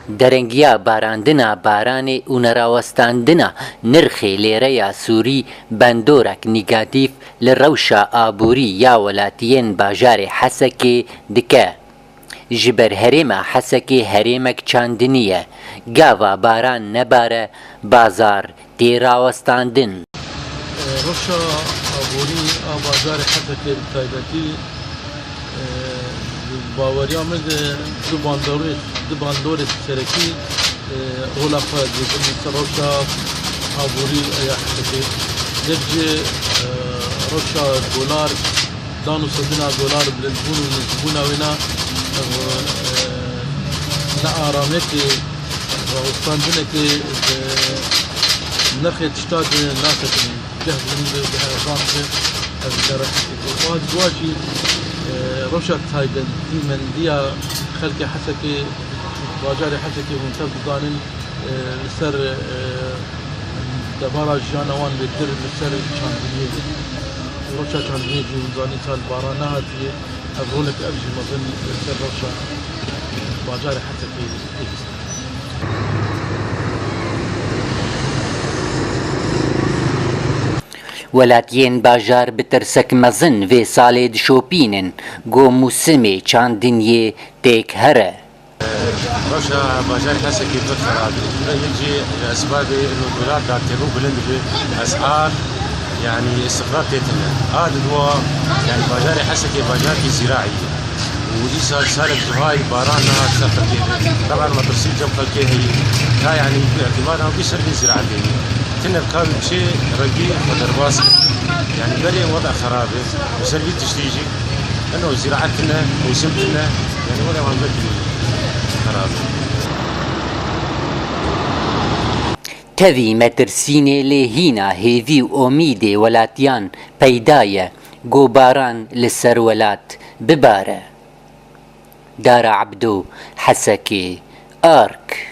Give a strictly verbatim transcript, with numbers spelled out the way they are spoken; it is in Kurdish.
Derengiya barandina baranê û nerawestandina nirxê lêreya sûrî bandorek negatîf li rewşa aborî ya welatiyên bajarê Hesekê dike. Ji ber herêma Hesekê herêmek çandinî ye. Gava baran nebare, bazar tê rawestandin. Rewşa aborî a bajarê Hesekê bi taybetî, e, bi baweriya min de du bandorê, du bandorê serekî, e, rola xwe dibin li ser rewşa aborî ya Hesekê. Yek jî, e, rewşa dolar, dan û sedina dolar, bilindbûn û nizmbûna wêna, e, ne aramiyetê, rawestandinekê, e, nirxê tişta di nasekinî. Ceh bilind be, ceh erzan be, ez li ser Hesekê. Û ez bi wa jî, e, rewşa taybetî mendiya xelkê Hesekê, bajarê Hesekê hûn tev dizanin, e, li ser, e, debara jiyana wan bêtir li ser çandiniyê be. Rewşa çandiniyê jî hûn zanîn sal baran nehatiye. Ev rolek ev jî mezin li ser rewşa bajarê Hesekê bihîst. Welatiyên bajar bi tirsek mezin vê salê dişopînin, ku mûsimê çandiniyê têk here. Rewşa bajarê Hesekê pir xerab e. Yek jî esbabê ino dolar da têbû bilind be, esar, yanî îstikrar tê tine. A di dua, yanî bajarê Hesekê bajarkî zîraî ye. Û îsal salek duhay baran nehat ser xelkê de. Teban metirsî cem xelkê heye. Ka yanî îtîmada wî ser vê zîraetê ye. Tine bi kavê çi rengî xwe derbas kir. Yanî berê weda xerab e. Û ser vî tiştî jî eno zîraet tine, mûsim tine. Yanî weda wan bekirî xerab e. Tevî metirsînê lê hîna hêvî û omîdê welatiyan peyda ye, ku baran li ser welat bibare. Dara Ebdo, Hesekê, Ark.